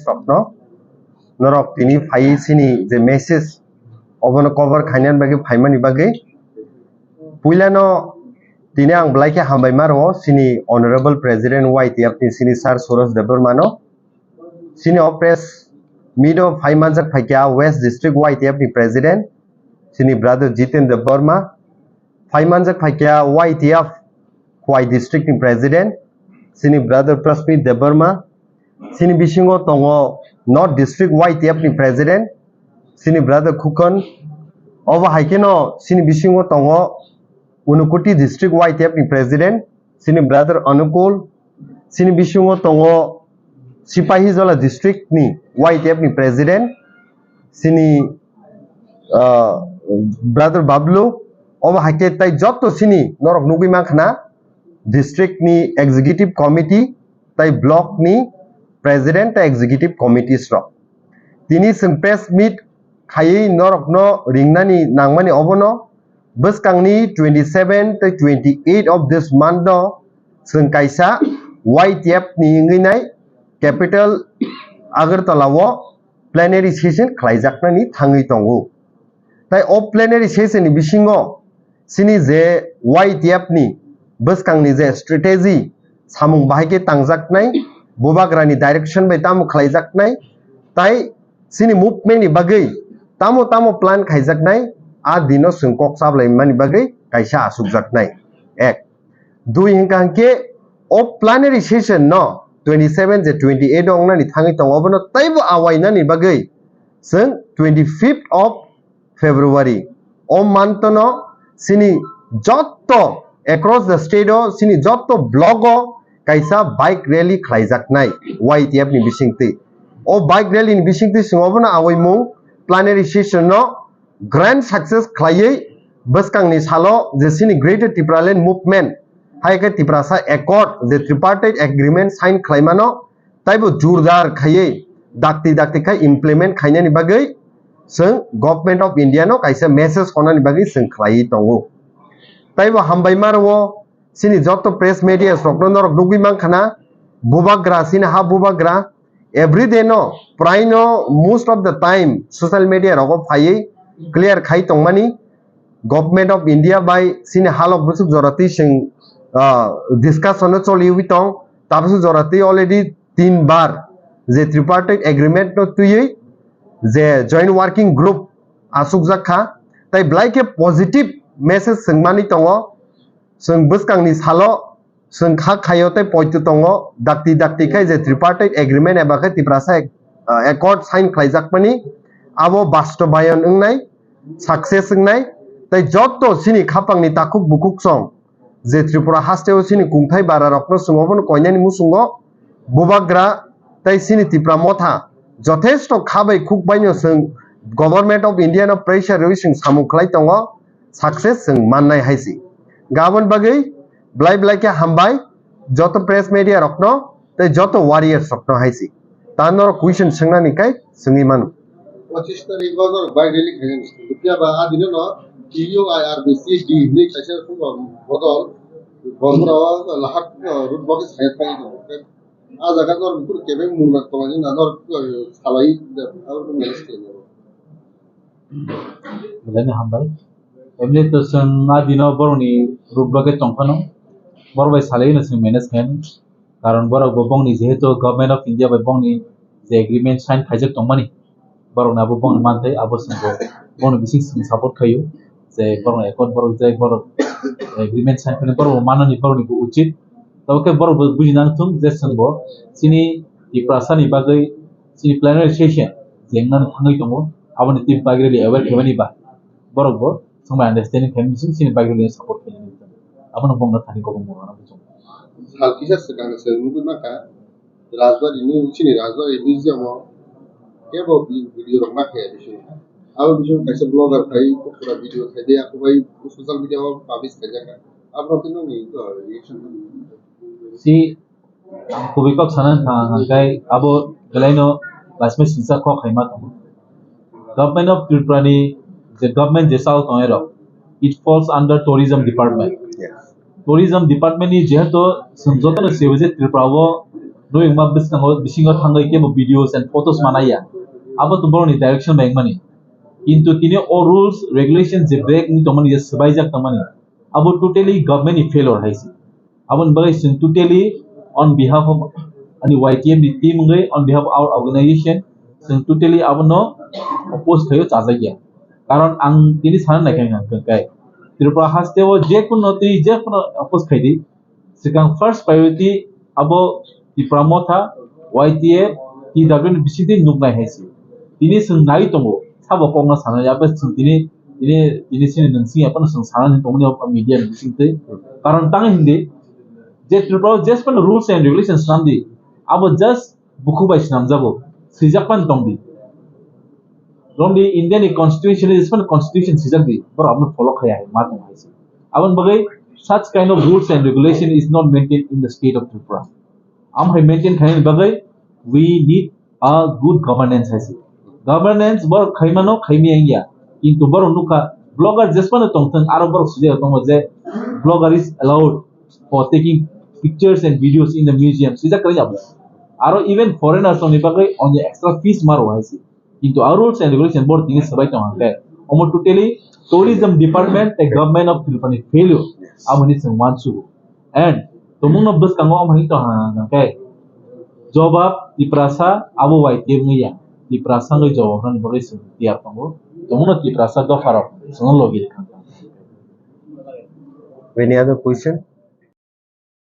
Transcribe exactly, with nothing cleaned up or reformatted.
rokno norok tini phai sini je message obono cover khainani bagwi phaimani bagwi puilano tini ang belai khe hambai ma rwo sini Honorable President Y T F ni sini Sir Suresh Debbarma no. Sini o press meet o phai manjak phaikha West District Y T F ni President sini Brother Jiten Debbarma, phai manjak phaikha Y T F Khwai District ni President sini Brother Prasmit Debbarma, sini bisingo tongo North District Y T F ni President sini Brother Khukon, obo hai kheno sini bisingo tongo Unakoti District Y T F ni President sini Brother Anukul, sini bisingo tongo Sipahijola District ni Y T F ni President sini, ah, Brother Bablu, obo hai khe tai joto sini norok nugwi mankha na district ni executive committee tai block ni president tai executive committees rok. Tini chwng press meet khaiwi norokno ringnani nangmani obono bwskangni twenty seven tai twenty eight of this month no chwng kaisa Y T F ni wngwi nai capital Agartala o plenary session khlaijaknani thangwi tongo. Tai o plenary session ni bisingo sini je Y T F ni bwskangni je strategy samung bahai khe tangjaknai, bubagrani direction bai tamo khlaijaknai, tai sini movement ni bagwi tamo tamo plan khaijaknai, a dino chwng kok chablaimani bagwi kaisa achukjaknai. Ek. Dui hwnkha hwnkhe o plenary session no twenty seven je twenty eight o wngnani thangwi tongo, obono teibo awainani bagwi chwng twenty fifth of February o month no sini jotto across the state o sini jotto block o kaisa bike rally khlaijaknai Y T F ni bisingtwi. O bike rally ni bisingtwi chwng obono awaimung plenary session no grand success khlaiwi bwskangni salo je sini Greater Tipraland Movement hai khe Tiprasa Accord je tripartite agreement sign khlaimano taibo jurdar khaiwi dakti dakti khai implement khainani bagwi chwng Government of India no kaisa message honani bagwi chwng khlaiwi tongo. Taibo hambai ma rwo sini joto press media rokno norok nugwi mankha na bubagra sini ha bubagra everyday no prai no most of the time social media rogo phaiwi clear khai tongmani Government of India bai sini halok bwswk jora twi chwng, ah, discussion no choliwi tong, tabwswk jora twi already tin bar je tripartite agreement no twiwi je joint working group achukjak kha, tai belai khe positive message swngmani tongo, chwng bwskangni salo chwng kha khaio tei poito tongo, dakti dakti khai je tripartite agreement eba khe Tiprasa ac-, ah, accord sign khlaijakmani abo bastobayon wngnai, success wngnai, tei joto chini khapangni takhuk bukhuk song je Tripura hasteo chini kungthai bara rokno chwng obono koinani muchungo bubagra tei chini Tipra motha jothesto kha bai khuk baino chwng Government of India no pressure rwi chwng samung khlai tongo, success chwng mannai hai si. Gabon bagwi belai belai khe hambai joto press media rokno tei joto warriors rokno hai si. Ta norok question swngnani kai swngwi mano. Pochisni tarikh o norok bike rally khainani. Phiya ba a dino no T U I R B C D hinwi kaisa bodol bondro lahat road blockage khaina thangwi tongo. A jaga norok buphuru kebeng mungna tonglaina norok salai abo manage khainai. Belai no hambai. Emni to chwng a dino borokni road blockage tongphano. Borok bai salai no chwng manage khainani. Karon borok bo bongni jehetu Government of India bai bongni je agreement sign khaijak tongmani, borok na bo bongni manthai abo chwng bo bongni bising chwng support khaio. Je borok accord borok je borok agreement sign khainai borok bo manani borokni bo uchit. Tabo khe borok bo buji nang thung je chwng bo chini Tiprasa ni bagwi chini plenary session je wngnani thangwi tongo, aboni tei bagwi rally aware khaimani ba borok bo chwng bai understanding khaimani chwng chini bagwi rally support khainani. Abono bongno thani kobong mungno buchung. Sal kisa swkang se nugwi mankha, Rajbari ni, chini Rajbari museum o kebo vi-, video rok ma khe bisingo. Abo bisingo kaisa blogger khai pura video khai de, ako bai social media o publish khaijak kha. Abo rok no ni, uh, reaction. Si ang kubui kok sana thang hangkai abo belai no lasme singsa kok hai ma tongo. Government of Tripura ni je government je chal tong ero, it falls under tourism department. Yes. Tourism department ni jehetu chwng joto no sebo je Tripura o Nui wngma bwskango bisingo thangwi kebo videos and photos manaya. Abo to borokni direction bai wngmani. Kintu tini o rules, regulation je break wngwi tongmani, je swbaijak tongmani, abo totally government ni failure hai se. Aboni bagwi chwng totally on behalf of ani Y T F ni team wngwi, on behalf of our organization, chwng totally abono oppose khaio, chajakya. Karon ang tini sana naikha hwnkha hwnkhe Tripura haste o je kuno twi je kuno oppose khaidi, swkang first priority abo Tipra Motha, Y T F, T W ni bisingtwi nuknai hai se. Tini chwng nai tongo, sabo kokno sanai, abo chwng tini, tini, tini sini nwng sini aphano chwng sanani tongmani o media ni bisingtwi. Karon tang hindi, je Tripura o jesphano rules and regulations swnamdi, abo just bukhuk bai swnamjago, swijak phano tongdi. Romdi India ni constitution, jesphano constitution swijak di, borok abono follow khaya hai ma tong hai se. Aboni bagwi such kind of rules and regulation is not maintained in the state of Tripura. Am hai maintain khainani bagwi we need a good governance hai se. Governance borok khaimano khaimya wngya. Kintu borok nukha blogger jesphano tongthwng, aro borok swijak tongo je blogger is allowed for taking pictures and videos in the museum. Swijak kwrwi abo. Aro even foreigners tongni bagwi onyo extra fees maro hai se. Kintu a rules and regulation borok tini swbai tong hwnkhe omo totally tourism department tei government of Tripura ni failure, abo hinwi chwng uansugo. And tumungno bwskango omo hinwi tong hwnkhe jobab Tiprasa abo Y T F wngya. Tiprasa wngwi jobab rwna bagwi chwng tiyar tongo. Tumungno Tiprasa dopharok chwngno logi rwkha. Any other question?